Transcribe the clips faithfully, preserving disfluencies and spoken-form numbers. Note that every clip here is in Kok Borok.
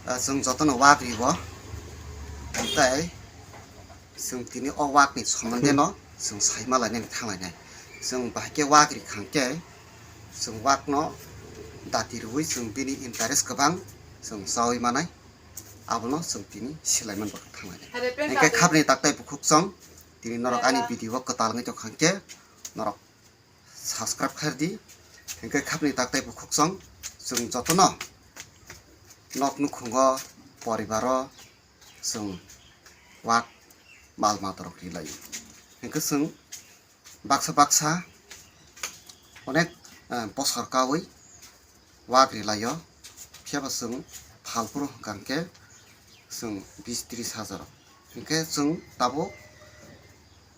Ah, chwng jotono wak ribo, tei chwng tini o wakni somonde no chwng saima lainani thanglainai. Chwng bahai khe wak ri khang khe chwng wakno dati rwui chwng bini interest kwbang chwng chaui manai, abono chwng tini silai man bo thanglainai. Hingkhe khapni taktai bukhuk chwng tini norok ani video o kwtal wngwi tongkha hingkhe norok subscribe khairdi. Hingkhe khapni taktai bukhuk chwng, chwng jotono nok nukhungo, poribaro chwng wak mal matarok rilaio. Hingkhe chwng baksa baksa onek, eh, bosor kaui wak rilaio, phiyaba chwng phalphuru hwnkha hwnkhe chwng bis tris hajar. Hingkhe chwng tabuk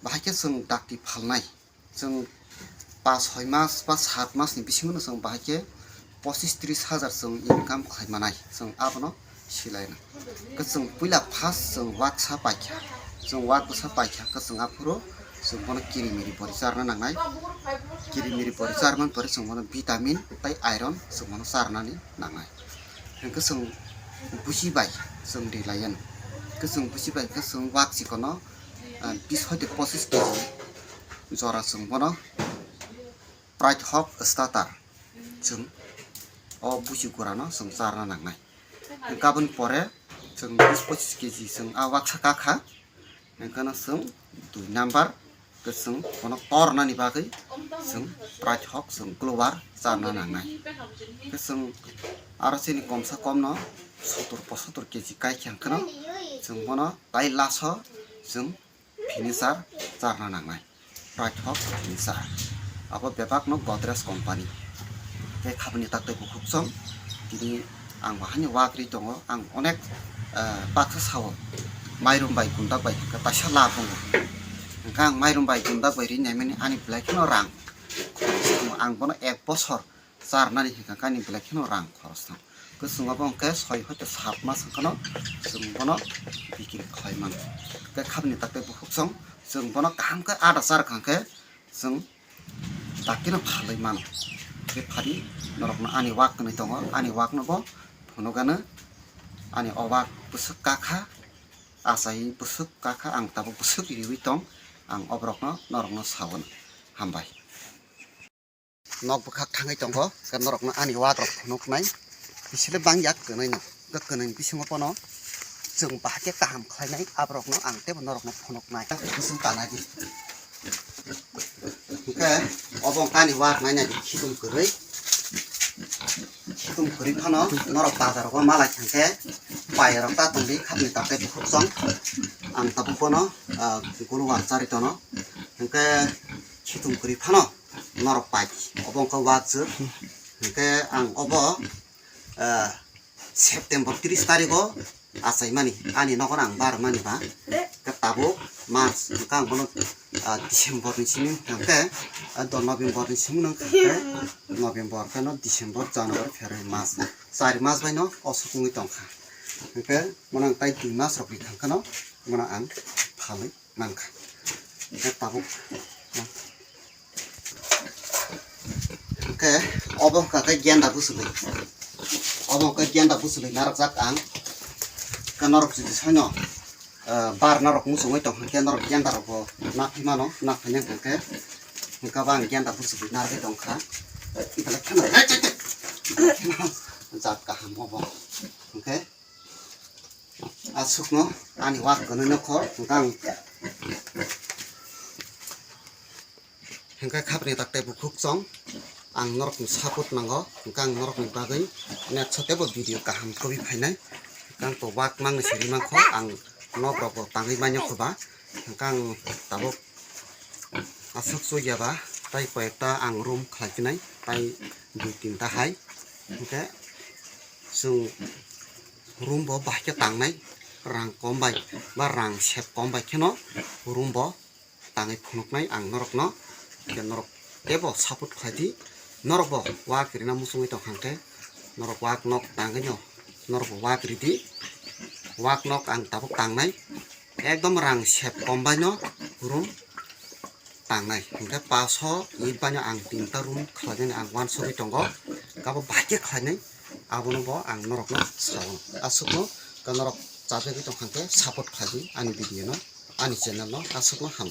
bahai khe chwng dakti phalnai. Chwng pas soi mas ba sat mas ni bisingo no chwng bahai khe pochis tris hajar chwng income khlai manai, chwng abono silaina. Khe chwng puila first chwng waksa paikha, chwng wak bwsa paikha, khe chwng aphuru chwng bono kirimiri bori charna nangnai. Kirimiri bori charmani pore chwng bono vitamin tei iron chwng bono charnani nangnai. Hingkhe chwng busi bai chwng rilayan. Khe chwng busi bai khe chwng wak chikono, ah, bis hoite pochis kg jora chwng bono prai thok starter chwng o busi gurano chwng charna nangnai. Hingkhe aboni pore chwng bis pochis kg chwng a waksa kakha. Hingkheno chwng dui number khe chwng bono tornani bagwi chwng prai thok chwng glowar charna nangnai. Khe chwng aro chini komsa komno sottor pochottor kg kaikha hingkheno chwng bono tai laso chwng finisher charna nangnai. Paithak hinsa. Abo bebak no Godrej company. Tei khabini tak tei bukhuk chwng. Tini ang bahai ni wak ri tongo. Ang onek, eh, baksa sao. Mairum bai gundak bai hwnkhe kaisa lab wngo. Hwnkhe ang mairum bai gundak bai ri naimani ani belai kheno rang. Ang bono ek bosor charnani hwnkha khe ani belai kheno rang khorosta. Kwchwng abo hwnkhe soi hoite sat mas hwnkhe no chwng bono bikiri khlai mano. Hwnkhe khabini tak tei bukhuk chwng, chwng bono kaham khe ada char kha hwnkhe chwng dakti no phalwi mano. Khe phari norokno ani wak kwnwi tongo, ani wak no bo phunukgano ani o wak bwswk kakha, achai bwswk kakha, ang tabuk bwswk riwi tong, ang oborokno norokno saono. Hambai. Nok bwkhak thangwi tongo, khe norokno ani wak rok phunuknai. Bisile bang yak kwnwi no, khe kwnwi bisingo pono chwng bahai khe kaham khlainai, aborokno ang teibo norokno phunuknai. Kusung tanai di. Hwnkhe obo wngkha ani wak nainai di khitung kwrwi. Khitung kwrwi phano norok bazar rogo malai thangkhe pai rok ta tongdi khapni tak tei bukhuk chwng. Ang tabuk bono, ah, gulu wak chari tono. Hwnkhe khitung kwrwi phano norok pai di. Obo wngkha wak jwk. Hwnkhe ang obo, ah, September tris tarigo achaimani, ani nogo ang bar mani ba. Khe tabuk March, hwnkhe ang bono, ah, December ni simi hwnkhe, ah, do November ni simi nang khe November khe no December, January, February, March. Chari mas bai no osuk wngwi tongkha. Hwnkhe bono ang tai dui mas rok ri thangkhe no bono ang phalwi mankha. Hwnkhe tabuk. Hwnkhe obo hwnkha khe genda bwswlwi. Obo hwnkha genda bwswlwi narwkjak ang. Khe norok jodi soino, eh, bar norok muchungwi tong hwnkhe norok genda rokbo naphai mano, naphai nai hwnkhe. Hwnkhe bo ang genda bwswlwi narwgwi tongkha. Belai kheno, jat kaham obo. Hwnkhe Aswkno ani wak kwnwi no kho, hwnkhe ang, hwnkhe khapni tak tei bukhuk chwng, ang norokni support nango, hwnkhe ang norokni bagwi next o teibo video kaham kwrwi phainai, hwnkhe ang to wak mangni siri mankho, ang nok rokbo tangwi manya kho ba, hwnkhe ang tabuk aswk chukya ba, tai koi ekta ang room khlai phinai, tai dui tinta hai, hwnkhe chwng room bo bahai khe tangnai, rang kom bai ba rang sep kom bai kheno room bo tangwi phunuknai ang norokno, hwnkhe norok teibo support khlai di, norok bo wak rina muchungwi tongkha hwnkhe norok wak nok tangwi no norok bo wak ridi, wak nok ang tabuk tangnai, ekdom rang sep kom bai no room tangnai, hwnkhe paso it baino ang tinta room khlainani ang uansugwi tongo, kabo bahai khe khlainai Abono bo ang norokno sao. Aswkno norok chajagwi tongkha khe support khlai di ani video no, ani channel no, aswkno hambai.